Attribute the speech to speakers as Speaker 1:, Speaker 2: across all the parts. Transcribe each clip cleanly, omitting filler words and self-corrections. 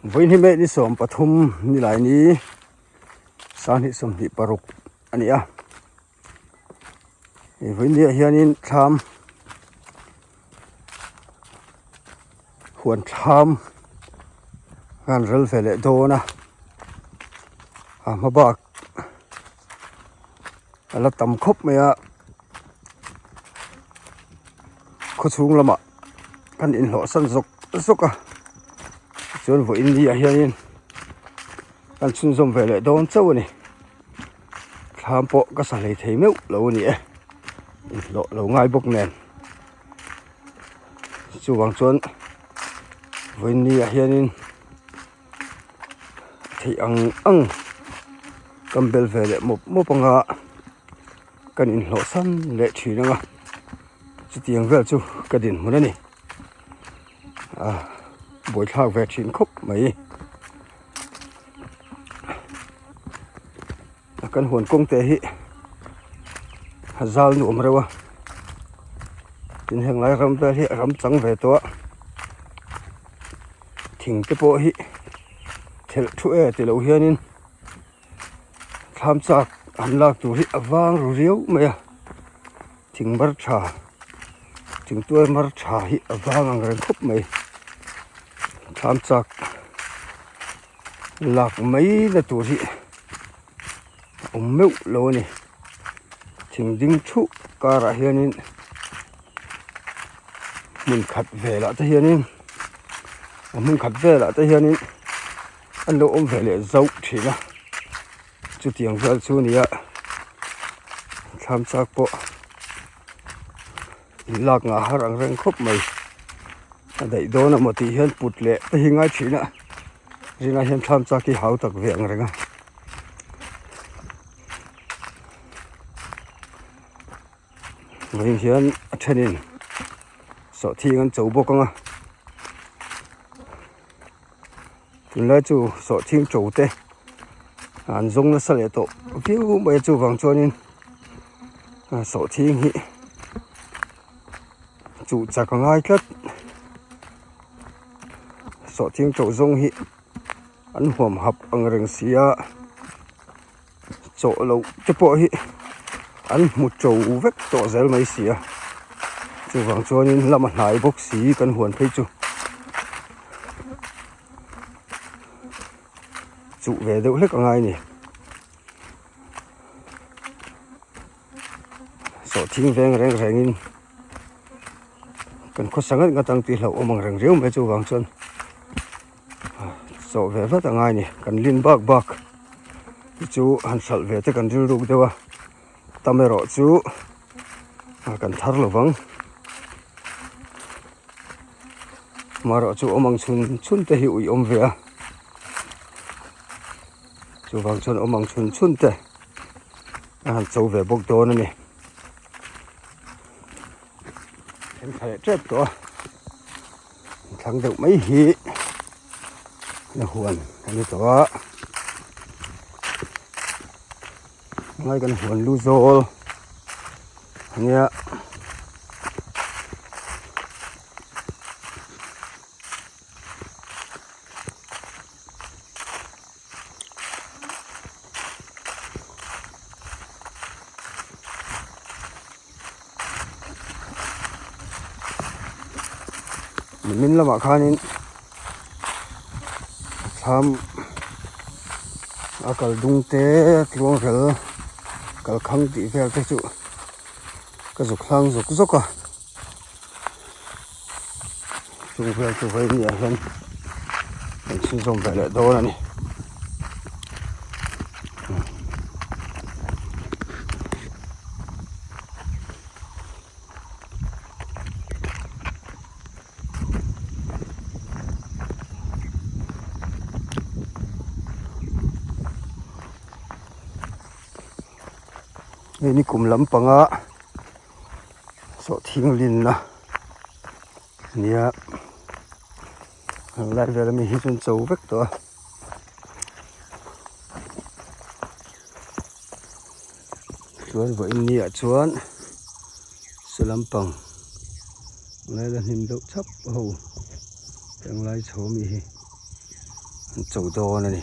Speaker 1: Vawihnih ni 13 nilai ni sanghnih 26 a ni a hei vawihnih ah hianin thlam huan thlam a han rel ve leh dawn a a hma bak a la tam khawp mai a khawchhung lamah kan inhlawh san zawk zawk a chuan vawiin ni ah hianin kan chhunzawm ve leh dawn chauh a ni thlam pawh ka sa hlei thei meuh lo a ni e inhlawh lo ngai bawk nen chuvang chuan vawiin ni ah hianin theih ang ang kan bel ve leh mawp mawp anga kan inhlawh san leh thin anga chutiang vel chu ka dinhmun a ni a buaithlak ve thin khawp mai kan huan kawng te hi a zal nuam reuh a tin heng lai ram vel hi a ram chang ve tawh a thing te pawh hi thelh thu e ti lo hianin thlam chak an lak tur hi a vang ru riau mai a thing mar tha thing tuai mar tha hi a vang ang reng khawp mai thlam chak lak mai na tur hi a awm meuh lo a ni thing ding thuh karah hianin hmun khat velah te hianin a hmun khat velah te hianin an lo awm ve leh zauh thin a chutiang vel chu a ni a thlam chak pawh in lak ngah har ang reng khawp mai a daih dawn emaw tih hian put leh te hi ngai thin a zinah hian thlam chak hi hau tak ve ang reng a. Vawiin hian a thenin sawhthing an cho bawk ang a tunlai chu sawhthing cho te an zawng nasa leh tawh viau mai a chuvang chuanin sawhthing hi chuh chak a ngai tlat sawhthing cho zawng hi an huam hap ang reng si a. Chawh loh te pawh hi an hmu to vek tawh zel mai si a chuvang chuanin lama hnai bawk si kan huan phei chu chuh ve deuh hlek a ngai a ni sawhthing veng reng rengin kan khawsa ngat ngat ang tih hlauhawm ang reng riau mai chuvang chuan. Chawh ve vat a ngai a ni kan lin bak bak hi chu han hralh ve te kan rilruk deuh a tam erawh chu kan thar lo vang amaherawh chu awm ang chhun chhun te hi ui awm ve a chuvang chuan awm ang chhun chhun te a han cho ve bawk dawn a ni. Thla leh tep tawh a. Thlang deuh mai hi na huan a ni tawh a ngai kan huan lu zawl a nia. Nimin lamah khanin thlam a kal dung te tluang rel kalkhang tih vel te chu ka zuk hlang zuk zuk a chung vel chu vawi ni ah hian kan chhunzawm ve leh dawn a ni. Hei ni kum lampanga sawhthing linna ania lai vel ami hi chu an cho vek tawh a. Chuan vawiin ni ah chuan saw lampang lai la hnim deuh chhap ho heng lai chho ami hi. An cho dawn a ni.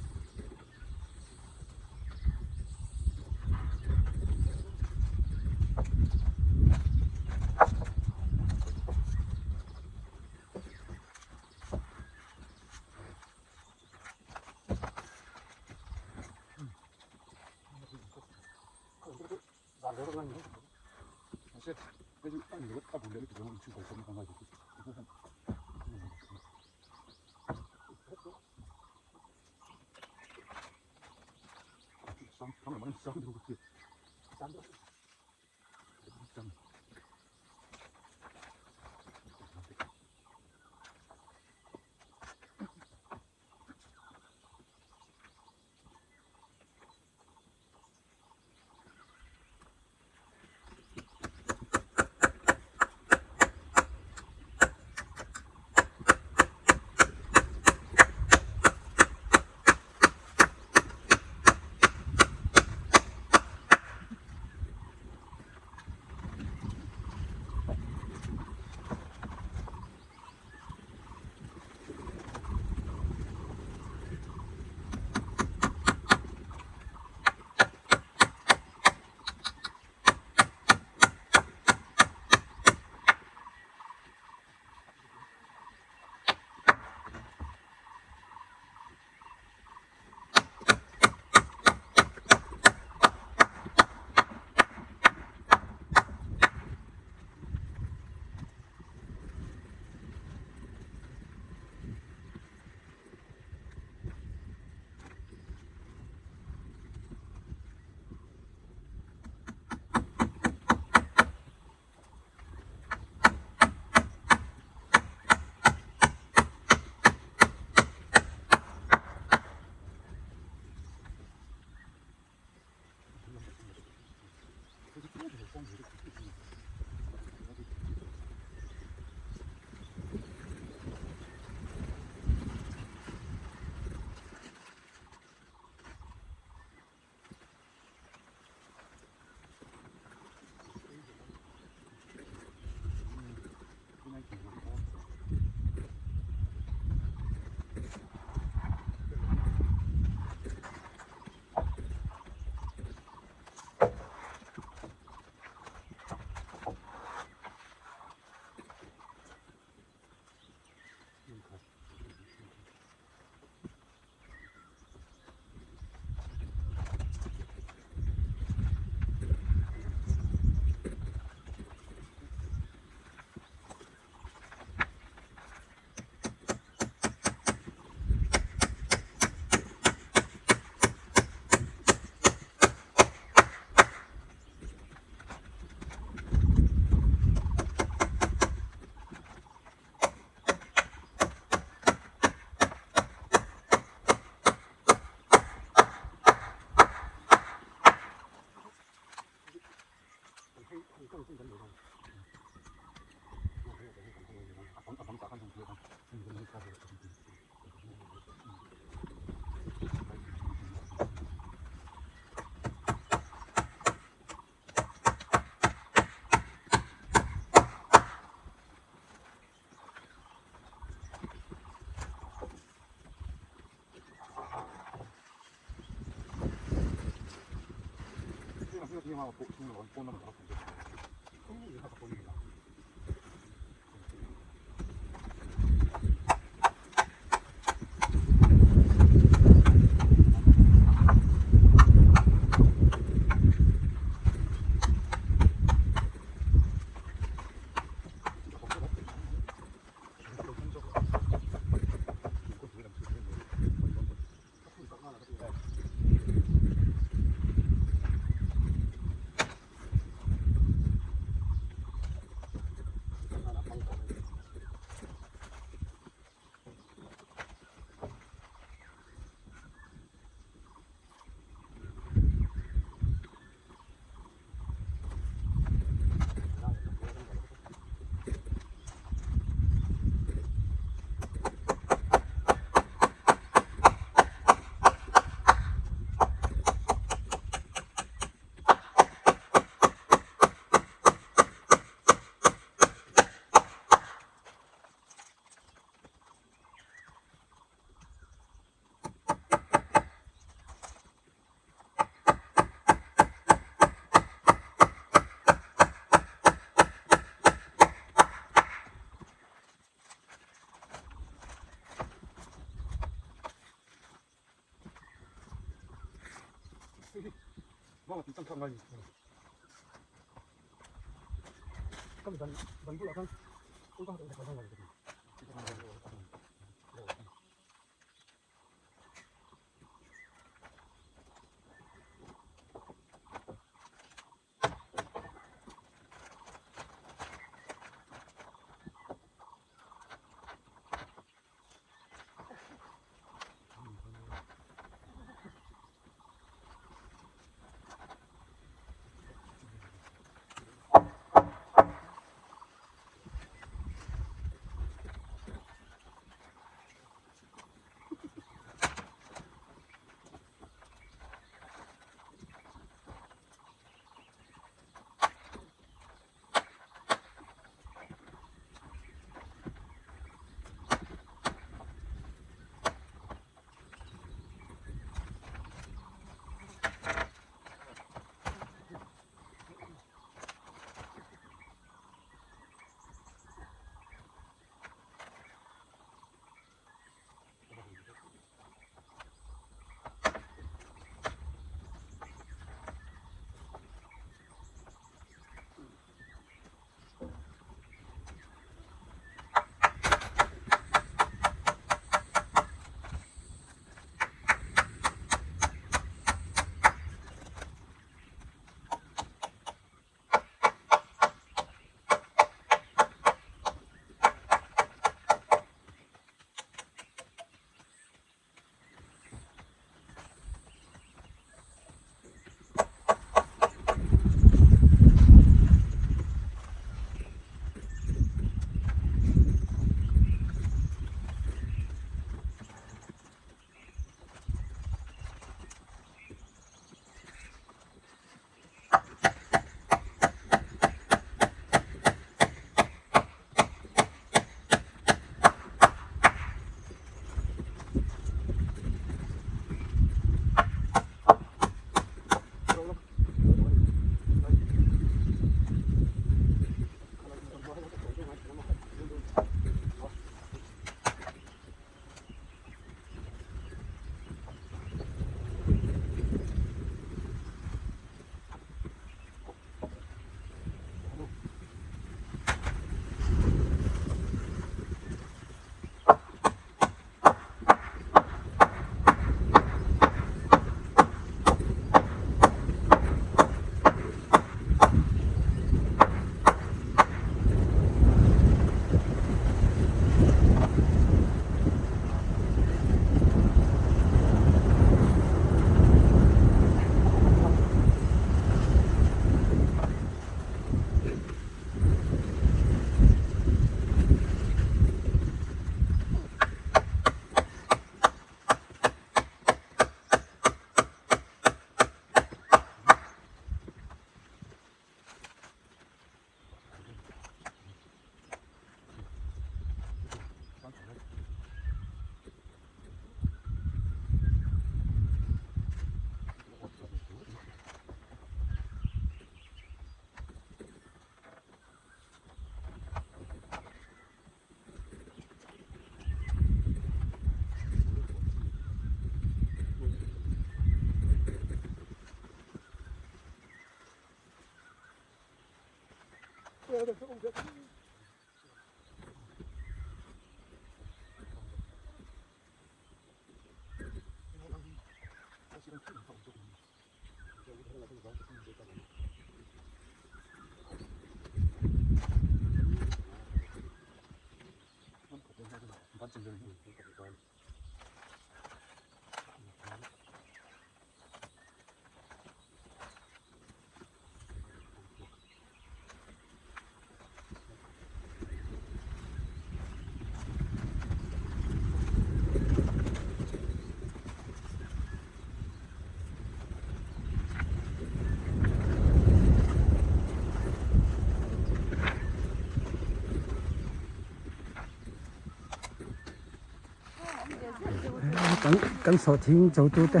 Speaker 1: Kan kan sawhthing cho tu te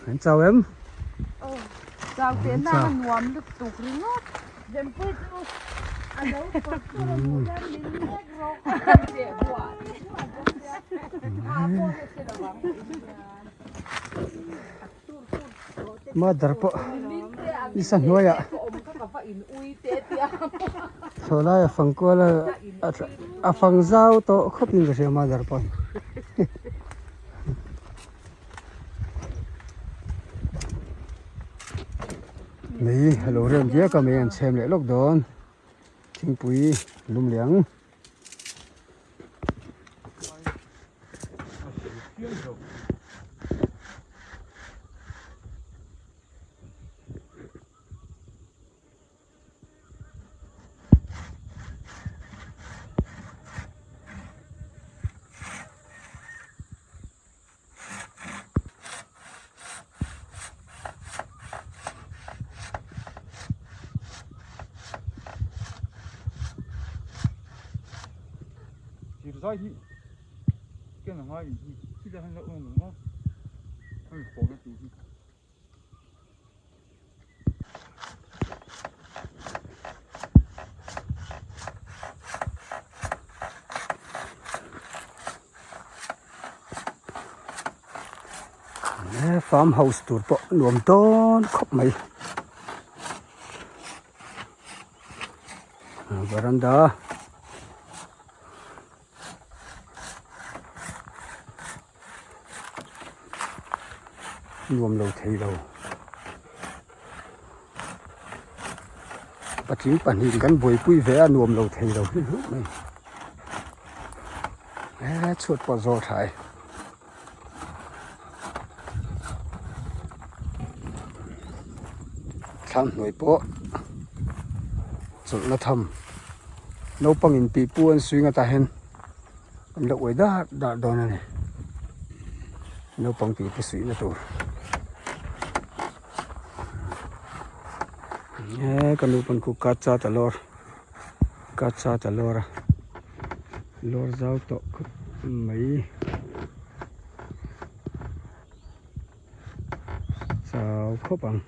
Speaker 1: an chau em
Speaker 2: chau te na nuam lutuk ringawt Zempui chu a lo kawt tur a hmuh hian min nek rawk
Speaker 1: Mother pawh nisa hnuaiah thlawhlai a fang kual a a fang zau tawh khawp in ka hria mother pawh mei a lo rem diak a mei an chhem leh lawk dawn thingpui lum leh ang.
Speaker 3: Thir zai hi ken a ngai hi khi lai hian a awm ang a hemi pawhna tur hi.
Speaker 1: Farm house tur pawh nuam dawn khawp mai varanda nuam lo thei lo patling pahnih kan buaipui ve a nuam lo thei lo hi hlauh mai e chhuat pawh zawl tha e. Thlam hnuai pawh chawlhna tham naupang in pipu an suing atah hian an lo uai dar dar dawn a ni naupang pipu suihna tur he ka nu pawn khu kacha ta lawr kacha ta lawr a lawr zau tawh khawp mai. Chau khawp ang.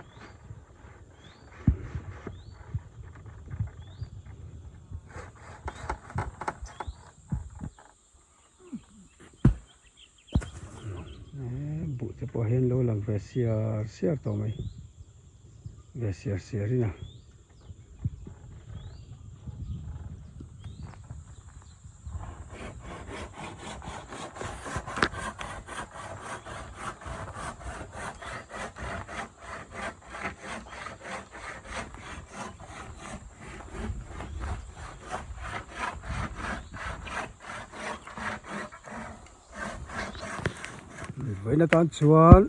Speaker 1: Buh te pawh hian lo lang ve siar siar tawh mai ve siar siar in a. Vawiin atan chuan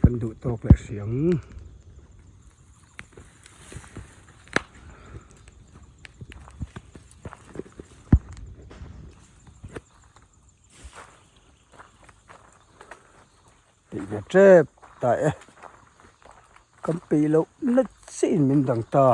Speaker 1: kan duh tawk leh hri ang. Peih ve tep ta e kan peih loh na chiah in min dang ta.